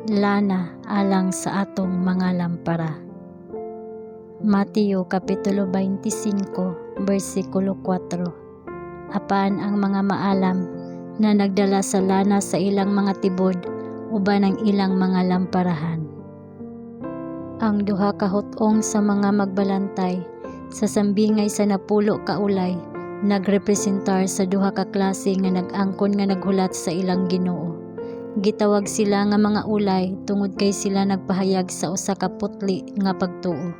Lana alang sa atong mga lampara. Mateo Kapitulo 25, versikulo 4. Apan ang mga maalam na nagdala sa lana sa ilang mga tibod uban ang ilang mga lamparahan. Ang duha ka hut-ong sa mga magbalantay sa sambingay sa 10 ka ulay nagrepresentar sa duha ka klase nga nag-angkon nga naghulat sa ilang Ginoo. Gitawag sila nga mga ulay tungod kay sila nagpahayag sa usa ka putli nga pagtuo.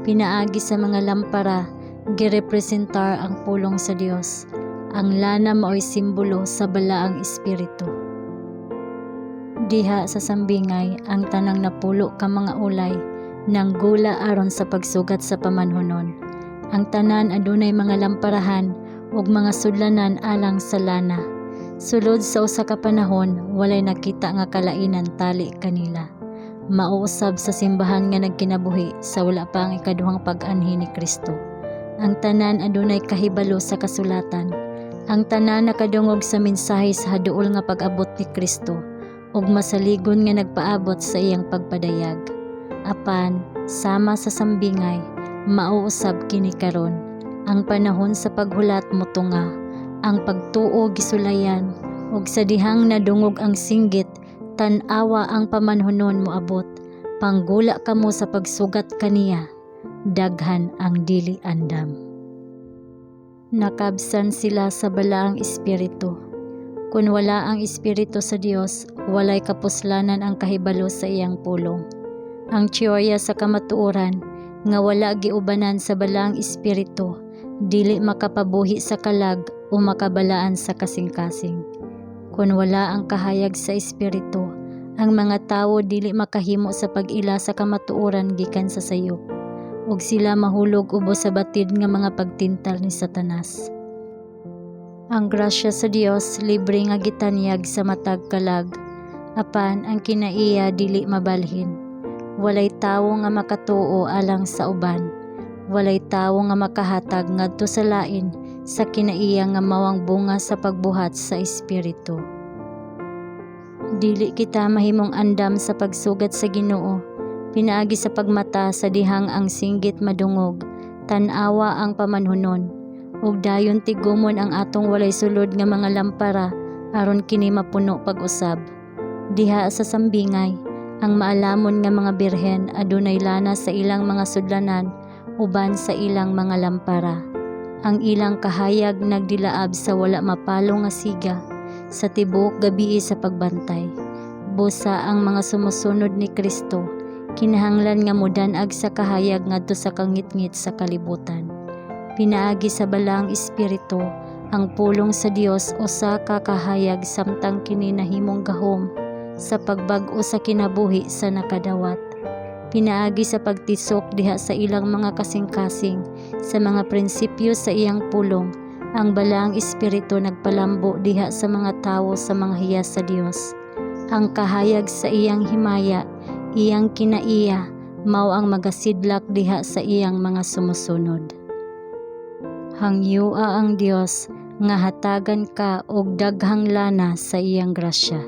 Pinaagi sa mga lampara, girepresentar ang pulong sa Dios. Ang lana maoy simbolo sa Balaang Espiritu. Diha sa sambingay, ang tanang 10 ka mga ulay nanggula aron sa pagsugat sa pamanhunon. Ang tanan adunay mga lamparahan ug mga sudlanan alang sa lana. Sulod sa usa ka panahon, walay nakita nga kalainan tali kanila. Mao usab sa simbahan nga nagkinabuhi sa wala pa ang ikaduhang pag-anhi ni Kristo. Ang tanan adunay kahibalo sa kasulatan. Ang tanan nakadungog sa mensahe sa haduol nga pag-abot ni Kristo ug masaligon nga nagpaabot sa iyang pagpadayag. Apan sama sa sambingay, mao usab kini karon. Ang panahon sa paghulat motunga, ang pagtuo gisulayan, ug sa dihang nadungog ang singgit, "Tan-awa, ang pamanhunon moabot. Panggula kamo sa pagsugat kaniya." Daghan ang dili andam. Nakabsan sila sa Balaang Espiritu. Kung wala ang Espiritu sa Dios, walay kapuslanan ang kahibalo sa iyang pulong. Ang teorya sa kamatuoran nga wala giubanan sa Balaang Espiritu dili makapabuhi sa kalag o makabalaan sa kasing-kasing. Kung wala ang kahayag sa Espiritu, ang mga tawo dili makahimo sa pag-ila sa kamatuoran gikan sa sayop, ug sila mahulog ubos sa batid nga mga pagtintal ni Satanas. Ang grasya sa Dios libre nga gitanyag sa matag kalag, apan ang kinaiya dili mabalhin. Walay tawo nga makatuo alang sa uban. Walay tawo nga makahatag ngadto sa lain sa kinaiya nga mao ang bunga sa pagbuhat sa Espiritu. Dili kita mahimong andam sa pagsugat sa Ginoo pinaagi sa pagmata sa dihang ang singgit madungog, "Tan-awa ang pamanhunon," ug dayon tigumon ang atong walay sulod nga mga lampara aron kini mapuno pag-usab. Diha sa sambingay, ang maalamon nga mga birhen adunay lana sa ilang mga sudlanan uban sa ilang mga lampara. Ang ilang kahayag nagdilaab sa wala mapalo nga siga sa tibuok gabii sa pagbantay. Busa ang mga sumusunod ni Kristo kinahanglan nga modan-ag sa kahayag ngadto sa kangitngit sa kalibutan. Pinaagi sa Balaang Espiritu, ang pulong sa Dios usa ka kahayag samtang kini nahimong gahom sa pagbag-o sa kinabuhi sa nakadawat. Pinaagi sa pagtisok diha sa ilang mga kasing-kasing sa mga prinsipyo sa iyang pulong, ang Balaang Espiritu nagpalambo diha sa mga tawo sa mga hiyas sa Dios. Ang kahayag sa iyang himaya, iyang kinaiya, mao ang magasidlak diha sa iyang mga sumusunod. Hangyoa ang Dios nga hatagan ka og daghang lana sa iyang grasya.